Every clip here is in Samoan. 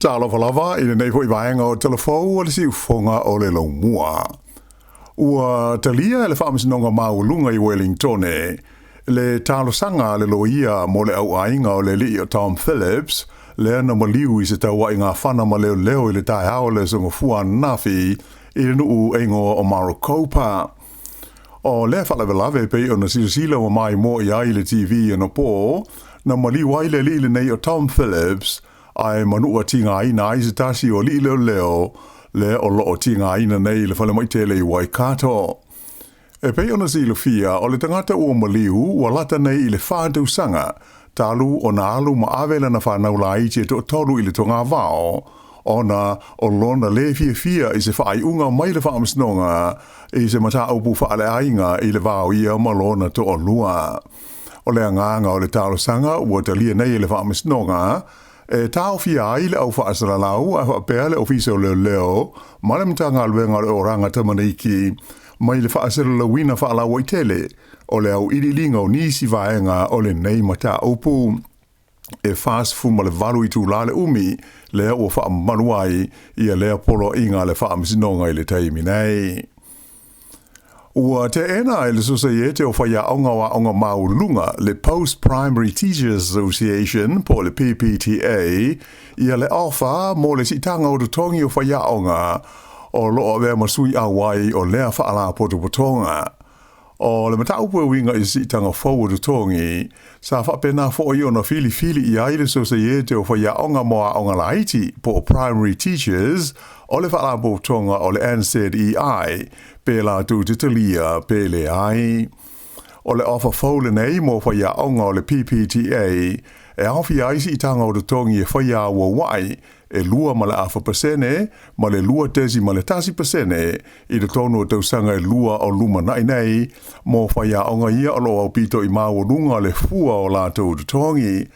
Talofa lava i lenei foi vaega o Talafou a le Siufofoga o le Laumua. Ua talia e le Faamasinoga Maualuga i Wellingtone le talosaga a le loia mo le auaiga o le alii o Tom Phillips, lea na maliu i se tauaiga fana ma leoleo i le taeao o le Aso Gafua ananafi i le nuu e igoa o Marokopa. O lea faalavelave e pei ona silasila ua maimoa i ai le TV anapo, na maliu ai le alii lenei o Tom Phillips, ae manua tigaina ai se tasi o alii leoleo lea o loo tigaina nei i le falemai tele i Waikato. E pei ona silafia, o le tagata ua maliu ua lata nei i le 4 tausaga talu ona alu ma ave lana fanau laiti e toatolu i le togavao, ona o lona lē fiafia i se faaiuga mai le faamasinoga i se mataupu faaleaiga i le va o ia ma lona toalua. O le agaga o le talosaga ua talia nei e le faamasinoga e taofia ai le au faasalalau a faapea le Ofisa o Leoleo ma le Matagaluega o le Oraga Tamaniki mai le faasalalauina faalauaitele o le auiliiliga o nisi vaega o lenei mataupu. E 48 itulā le umi lea ua faamamalu ai ia lea poloaiga a le faamasinoga i le taimi nei. Ua teena e le Sosaiete o Faiaoga o Aoga Maualuluga, le Post Primary Teachers Association po o le PPTA, ia le ofa mo le siitaga o totogi o faiaoga o loo avea ma sui auai o lea faalapotopotoga. O le mataupu e uiga i siitaga fou o totogi, sa faapena foi ona filifili i ai le Sosaiete o Faiaoga mo Aoga Laiti po o Primary Teachers o le faalapotopotoga o le NZEI, pe latou te talia pe leai. O le ofa fou lenei mo faiaoga o le PPTA e aofia ai siitaga o totogi e faia auauai e 2.5% ma le 2.1% i totonu o tausaga e 2 o lumanai nei mo faiaoga ia o loo aupito i maualuga le fua o latou totogi.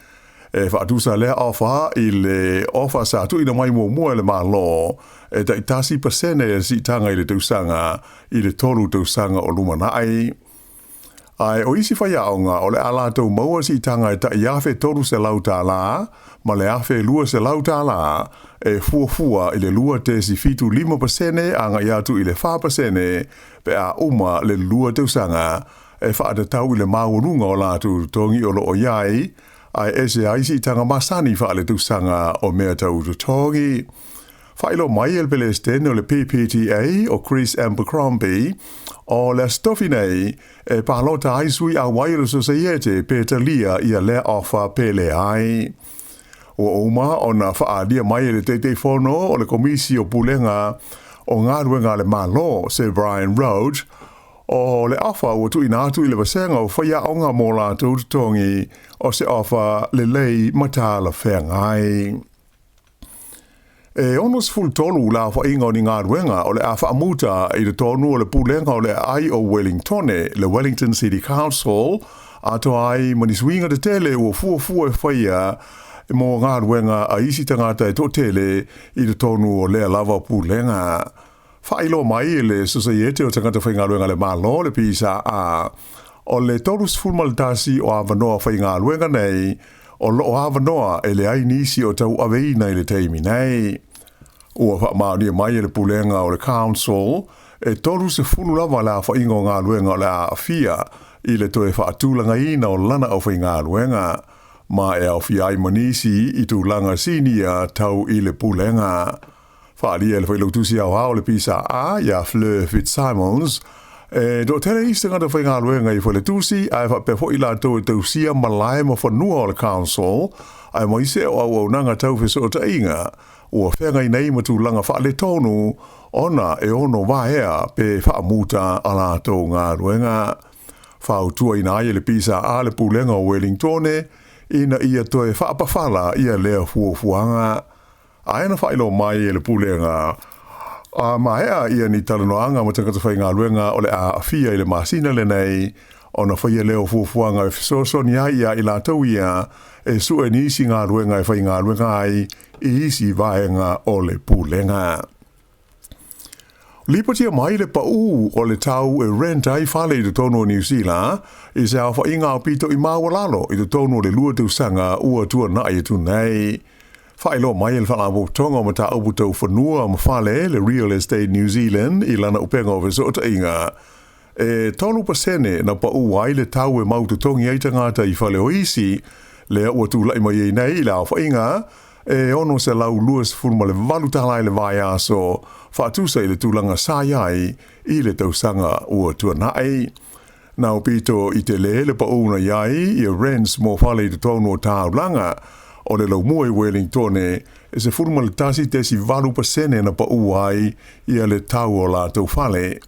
E faatusa lea ofa i le ofa sa tuuina mai muamua e le Malo e tai 1% le siitaga i le tausaga i le 3 tausaga o lumanai. Ae o isi faiaoga o le a latou maua siitaga e tai $1,300 ma le $1,200 e fuafua i le 2.75% agai atu i le 4% pe a uma le 2 tausaga e faatatau i le maualuga o latou totogi o loo i ai, ae ese ai siitaga masani faaletausaga o mea tau totogi. Faailoa mai e le Pelesitene o le PPTA o Chris Abercrombie, o le Aso Tofi nei e palota ai sui auai o le Sosaiete pe talia ia lea ofa pe leai. Ua uma ona faaalia mai e le Taitaifono o le Komisi o Pulega o Galuega a le Malo, Sir Brian Roach, o le ofa ua tuuina atu i le vasega o faiaoga mo latou totogi o se ofa lelei ma talafeagai. E 63 le aofaiga o ni galuega o le a faamuta i totonu o le pulega o le aai o Wellingtone, le Wellington City Council, atoa ai ma ni suiga tetele ua fuafua e faia mo galuega a isi tagata e toatele i totonu o lea lava pulega. Faailoa mai e le Sosaiete o Tagata Faigaluega a le Malo, le PSA, o le 31 o avanoa faigaluega nei o loo avanoa e leai nisi o tauaveina i le taimi nei. Ua faamaonia mai e le pulega o le Council e 30 lava le aofaiga o galuega o le a aafia i le toe faatulagaina o lana aufaigaluega, ma e aofia ai ma nisi i tulaga sinia tau i le pulega. Faaalia e le Failautusi Aoao o le PSA ia Fleur Fitzsimons, e toatele isi tagata faigaluega i faletusi ae faapea foi latou e tausia malae ma fanua o le Council aemaise o auaunaga tau fesootaiga ua feagai nei ma tulaga faaletonu ona e ono vaea pe faamuta a latou galuega. Fautuaina ai e le PSA le pulega o Wellingtone ina ia toe faapafala ia lea fuafuaga. Ae na faailoa mai e le pulega a maea ia ni talanoaga ma tagata faigaluega o le a aafia i le masina lenei ona faia lea o fuafuaga e fesoasoani ai ia i latou ia e sue nisi galuega e faigaluega ai i isi vaega o le pulega. Lipotia mai le pau o le tau e rent ai fale i totonu o Niu Sila i se aofaiga aupito i maualalo i totonu o le 2 tausaga ua tuanai atu nei. Faailoa mai e le Faalapotopotoga o Mataupu Tau Fanua ma Fale, le Real Estate New Zealand, i lana upega o fesootaiga, e 3% na pau ai le tau e mau totogi ai tagata i fale o isi, lea ua tulai mai ai nei i le aofaiga e $628 tala i le vaiaso, faatusa i le tulaga sa i ai i le tausaga ua tuanai. Na aupito i tele le paū na i ai ia rents mo fale i totonu o taulaga. O le laumua i Wellingtone, e 11.8% na paū ai ia le tau o latou fale.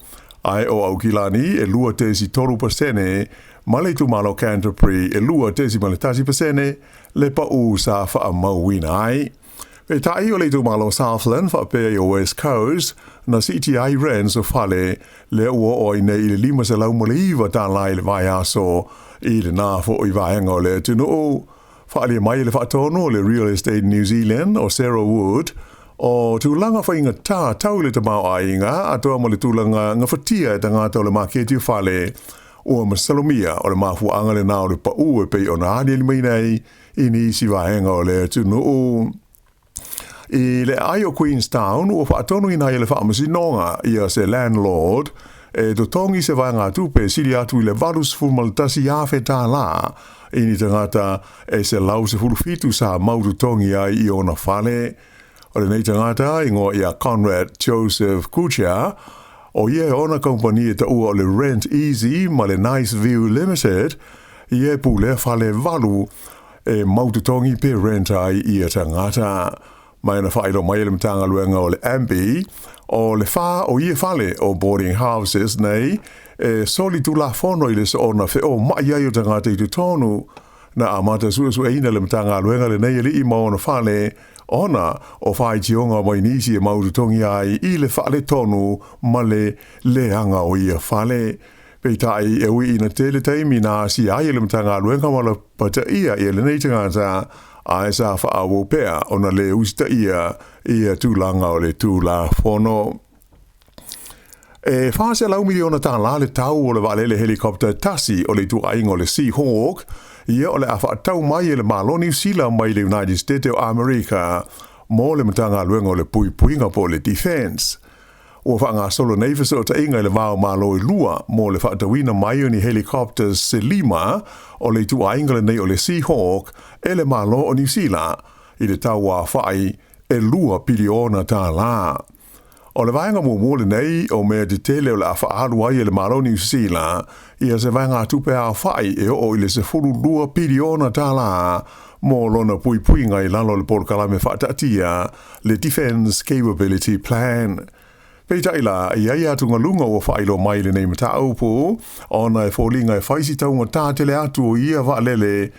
Ae o Aukilani e 2.3% ma le itumalo Canterbury e 2.1% le paū sa faamauina ai. Peitai o le itumalo Southland faapea i o West Coast na siitia ai rents o fale lea ua oo ai nei i le $509 tala i le vaiaso i lena foʻi vaega o le atunuu. Faaalia mai e le faatonu o le Real Estate New Zealand o Sarah Wood o tulaga faigata tau i le tamaoaiga atoa ma le tulaga gafatia e tagata o le maketi o fale ua masalomia o le mafuaaga lena o le paū e pei ona aliali mai nei i nisi vaega o le atunuu. I le aai o Queenstown, ua faatonuina ai e le faamasinoga ia se landlord e totogi se vaegatupe e sili atu i le $81,000 tālā i ni tagata e 117 sa mau totogi ai i ona fale. O lenei tagata, igoa ia Conrad Joseph Kucha, o ia e ona kaupani e taua o le Rent Easy ma le Nice View Limited, ia e pulea fale valu e mau totogi pe rent ai ia tagata. Ma na faailoa mai e le Matagaluega o le Ambi, o le 4 o ia fale o boarding houses nei e soli tulafono i le soona feomaʻi ai o tagata i totonu. Na amata suesueina le Matagaluega lenei alii ma ona fale ona o faitioga mai nisi e mau totogi ai i le faaletonu ma le leaga o ia fale. Peitai e ui ina tele taimi na asia ai e le Matagaluega ma lapataia ia lenei tagata, ae sa faaauau pea ona le usitaia ia tulaga o le Tulafono. E $400 miliona tālā le tau o le vaalele helicopter tasi o le ituaiga o le Sea Hawk, ia o le a faatau mai e le Malo Niu Sila mai le United States o Amerika mo le Matagaluega o le Puipuiga po o le Defence. Ua faagasolo nei fesootaiga i le va o Malo e lua mo le faatauina mai o ni helicopters se 5 o le ituaiga lenei o le Sea Hawk e le Malo o Niu Sila i le tau aofai e $2 piliona tālā. O le vaega muamua lenei o mea tetele o le a faaalu ai e le Malo Niu Sila ia se vaegatupe aofai e oo i le $12 piliona tālā mo lona puipuiga i lalo o le polokalame faataatia le Defence Capability Plan. Peitai la, e i ai atugaluga ua faailoa mai i lenei mataupu, ona e foliga e fai si taugata tele atu o ia vaalele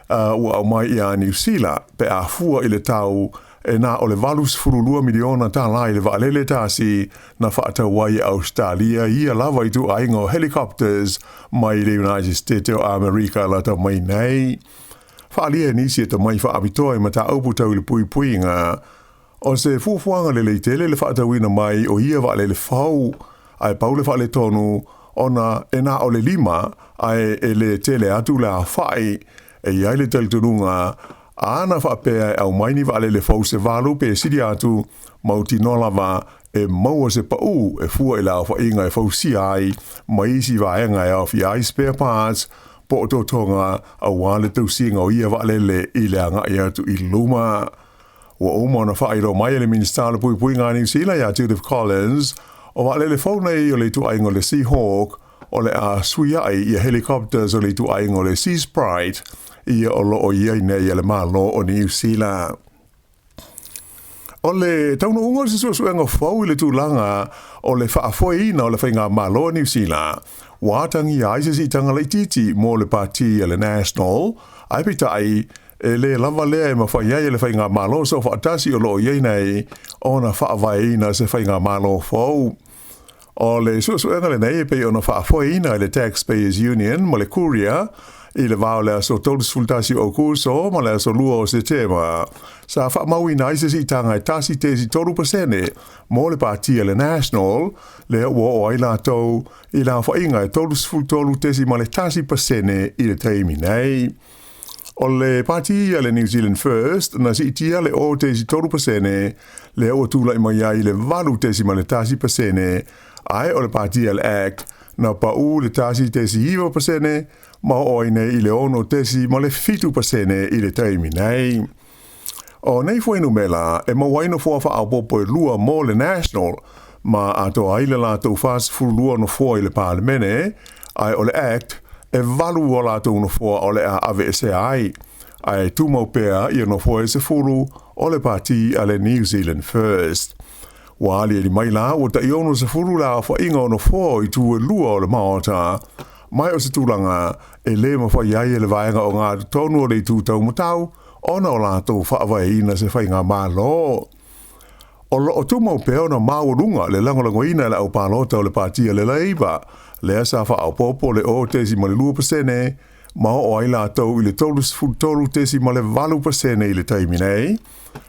ua aumai ia Niu Sila pe a fua i le tau e na o le $82 miliona tālā i le vaalele tasi na faatau ai e Ausetalia ia lava ituaiga o helicopters mai le United States o Amerika lata mai nei. Faaalia e nisi e tamai faapitoa i mataupu tau i le puipuiga o se fuafuaga lelei tele le faatauina mai o ia vaalele fou, ae pau le faaletonu ona e na o le 5 ae e le tele atu le aofai. E i ai le talitonuga ana faapea e aumai ni vaalele fou se 8 pe sili atu, mautinoa lava e maua se paū e fua i le aofaiga e fausia ai ma isi vaega e aofia ai spare parts po o totoga auā le tausiga o ia vaalele i le agaʻi atu i luma. Ua uma ona faailoa mai e le Minisita o le Puipuiga a Niu Sila ia Judith Collins, o vaalele fou nei o le ituaiga o le Sea Hawk o le a suiaʻi ia helicopters o le ituaiga o le Sea Sprite ia o loo i ai nei a le Malo o Niu Sila. O le taunuuga o se suesuega fou i le tulaga o le faafoeina o le faigamalo a Niu Sila, ua atagia ai se siitaga laitiiti mo le pati a le National, ae peitai e le lava lea e mafai ai e le faigamalo soofaatasi o loo i ai nei ona faavaeina se faigamalo fou. O le suesuega lenei e pei ona faafoeina e le Taxpayers Union ma le Courier i le va o le aso 31 o Aokuso ma le aso 2 o Setema, sa faamauina ai se siitaga e 1.3% mo le pati a le National, lea ua oo ai latou i le aofaiga e 33.1% i le taimi nei. O le pati a le New Zealand First na siitia le 0.3%, lea ua tulai mai ai i le 8.1%, ae o le pati a le Act na pau le 1.9% ma oo ai nei i le 6.7% i le taimi nei. O nei fuainumera e maua ai nofoa faaopoopo e lua mo le National ma atoa ai le latou 42 nofoa i le Palemene, ae o le Act e valu o latou nofoa o le a aveesea ai, ae tumau pea ia nofoa e 10 o le pati a le New Zealand First. Ua aliali mai la ua tai 60 le aofaiga o nofoa o itu e lua o le Maota, ma o se tulaga e lē mafai ai e le vaega ogatotonu o le itu taumatau ona o latou faavaeina se faigamalo. O loo tumau pea ona maualuga le lagolagoina e le aupalota o le pati a le Labour, lea sa faaopoopo le 0.2% ma oo ai latou i le 33.8% i le taimi nei.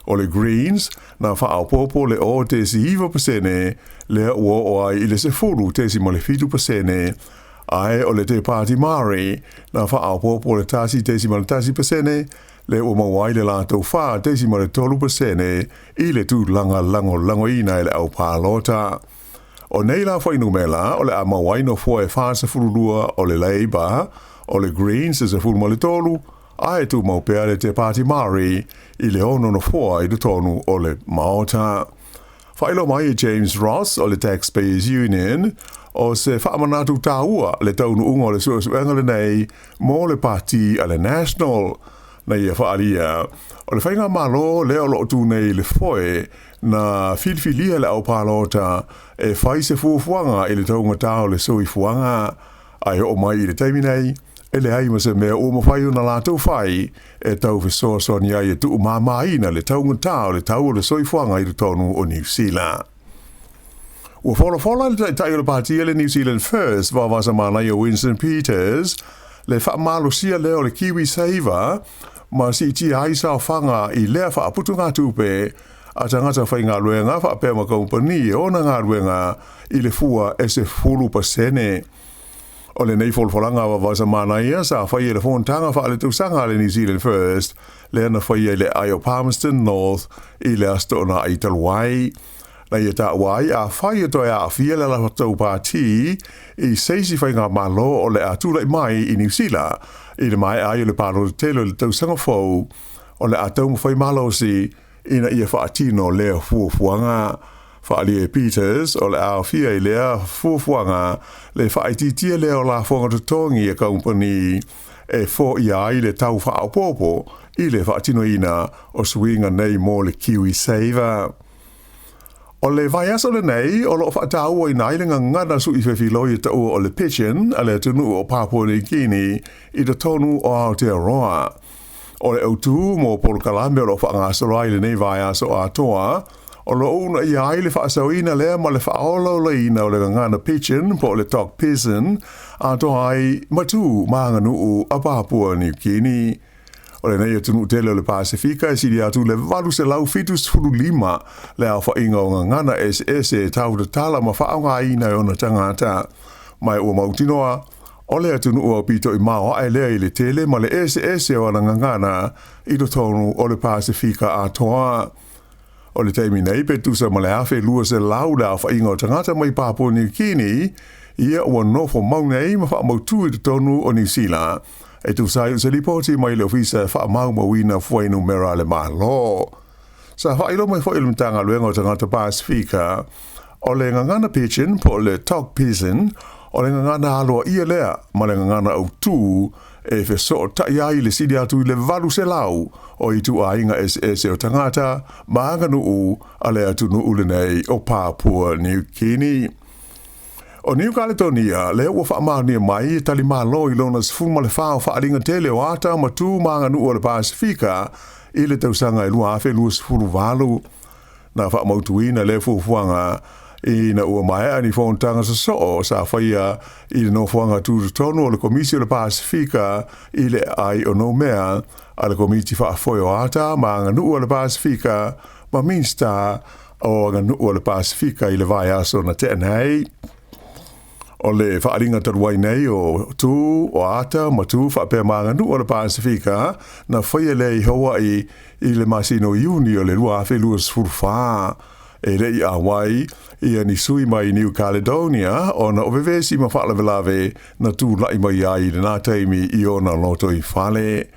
O le Greens na faaopoopo le 0.9%, lea ua oo ai i le 10.7%, ae o le Te Pāti Māori na faaopoopo le 1.1%, lea ua maua ai le latou 4.3% i le tulaga lagolagoina e le aupalota. O nei la fuainumera o le a maua ai nofoa e 42 o le Labour, o le Greens e 13, ae tumau pea le Te Pāti Māori i le 6 nofoa i totonu o le Maota. Faailoa mai e James Ross o le Taxpayers Union, o se faamanatu taua le taunuuga o le suesuega lenei mo le pati a le National. Na ia faaalia, o le faigamalo lea o loo tu nei i le foe na filifilia le aupalota e fai se fuafuaga i le taugatā o le soifuaga, ae oo mai i le taimi nei, e leai ma se mea ua mafai ona latou fai e tau fesoasoani ai e tuumāmāina le taugatā o le tau o le soifuaga i totonu o Niu Sila. Ua folafola le taitai o le pati a le New Zealand First, Vaovasamanaia Winston Peters, le faamalosia lea o le KiwiSaver ma siitia ai saofaga i lea faaputugatupe a tagata faigaluega faapea ma kamupani e ona galuega i le fua e 10%. O lenei folafolaga a Vaovasamanaia sa faia i le fonotaga faaletausaga a le New Zealand First lea na faia i le aai o Palmerston North i le Aso Toonai talu ai. Na ia taua ai afai e toe aafia le latou pati i se isi faigamalo o le a tulai mai i Niu Sila i le maea ai o le palota tele o le tausaga fou, o le a taumafai malosi ina ia faatino lea fuafuaga. Faaalia e Peters o le a aofia i lea fuafuaga le faaitiitia lea o lafoga totogi a kamupani e foia ai le tau faaopoopo i le faatinoina o suiga nei mo le KiwiSaver. O le vaiaso lenei o loo faatauaina ai le gagana suifefiloi e taua o le Pidgin a le atunuu o Papua New Guinea i totonu o Aotearoa. O le autū mo polokalame o loo faagasolo ai lenei vaiaso atoa, o loo uunaia ai le faasaoina lea ma le faaolaolaina o le gagana Pidgin po o le Tok Pisin atoa ai ma tu ma aganuu a Papua New Guinea. O lenei atunuu tele o le Pasefika e sili atu le 875 le aofaiga o gagana eseese e tautatala ma faaaogaina e ona tagata. Ma ua mautinoa, o le atunuu aupito i maoae lea i le tele ma le eseese o ana gagana i totonu o le Pasefika atoa. O le taimi nei pe tusa ma le 1,200 le aofaiga o tagata mai Papua New Guinea, ia ua nofo mau nei ma faamautu i totonu o Niu Sila. E tusa ai o se lipoti mai le Ofisa e Faamaumauina Fuainumera a le Malo. Sa faailoa mai foi e le Matagaluega o Tagata Pasefika, o le gagana Pidgin po o le Tok Pisin, o le gagana aloaia lea ma le gagana autū e fesootai ai le sili atu i le 800 o ituaiga eseese o tagata ma aganuu a le atunuu lenei o Papua New Guinea. O Niu Kaletonia, lea ua faamaonia mai e talimalo i lona 14 o faaaliga tele o ata ma tu ma aganuu o le Pasefika i le tausaga e 2028. Na faamautuina lea fuafuaga ina ua maea ni fonotaga sosoo sa faia i le nofoaga tutotonu o le Komisi o le Pasefika i le aai o Noumea a le Komiti Faafoe o Ata ma Aganuu a le Pasefika ma Minisita o Aganuu a le Pasefika i le vaiaso na tea nei. O le faaaliga talu ai nei o tu, o ata ma tu faapea ma aganuu a le Pasefika na faia lea i Hawaii i le masina o Iuni o le 2024. E le i auai ia ni sui mai New Caledonia ona o vevesi ma faalavelave na tulai mai ai i lena taimi i ona lotoifale.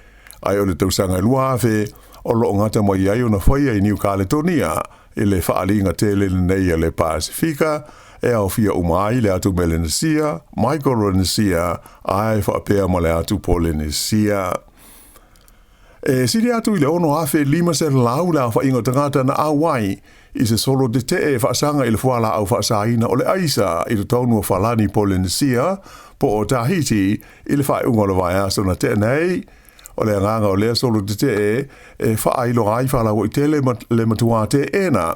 Ae o le tausaga e 2000 o lo o gata mai ai ona faia i Niu Kaletonia i le faaaliga tele lenei a le Pasefika e aofia uma ai le atu Melenesia, Maikoronesia ae faapea ma le atu Polenesia. E sili atu i le 6,500 le aofaiga o tagata na auai i se solo tetee e faasaga i le fualaau faasaina o le aisa i totonu o Falani Polenesia po o Tahiti i le faaiuga o le vaiaso na tea nei. O le agaga o lea solo tetee e faailoa ai faalauaitele le matuā teena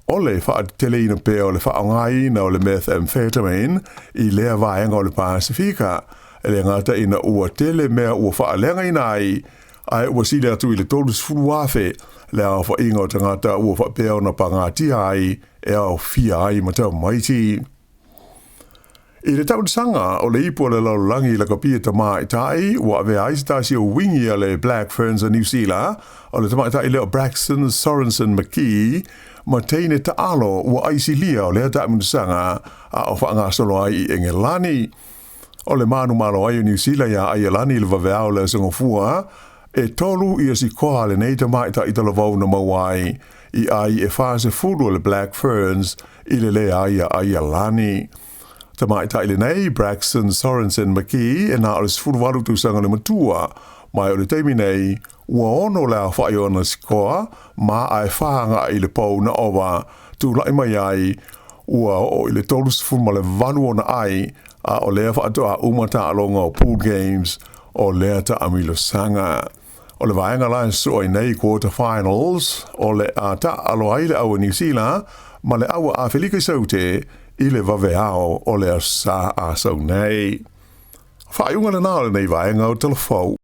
o le faateteleina pea o le faaaogaina o le methamphetamine i lea vaega o le Pasefika, e le gata ina ua tele mea ua faaleagaina ai, ae ua sili atu i le 30,000 le aofaiga o tagata ua faapea ona pagatia ai e aofia ai ma tamaiti. I le tausaga o le ipu a le lalolagi i lakapi e tamaitai, ua avea ai se tasi o wingi a le Black Ferns a Niu Sila, o le tamaitai lea o Braxton Sorensen McKee, ma teine taalo ua aisilia o lea taamilosaga a o faagasolo ai i Engelani. O le manumalo ai o Niu Sila iā Aialani i le vaveao o le Aso Gafua, e tolu ia sikoa a lenei tamaitai talavou na maua ai i ai e 40 o le Black Ferns i le leai a Aialani. Tamaitai lenei, Braxton Sorensen McKee, e na o le 18 tausaga le matua, ma o le taimi nei, ua ono le aofai o ana sikoa, ma ae fa agai i le pou na ova tulai mai ai, ua oo i le 38 ona ai, a o lea faatoa uma taaloga o Pool Games o lea taamilosaga. O le vaega la e sosoo ai nei quarter finals, o le a taaalo ai le au a Niu Sila ma le au a Afelika i Saute i le vaveao o le Aso Sa a sau nei. Faaiuga lena o lenei vaega o Talafou.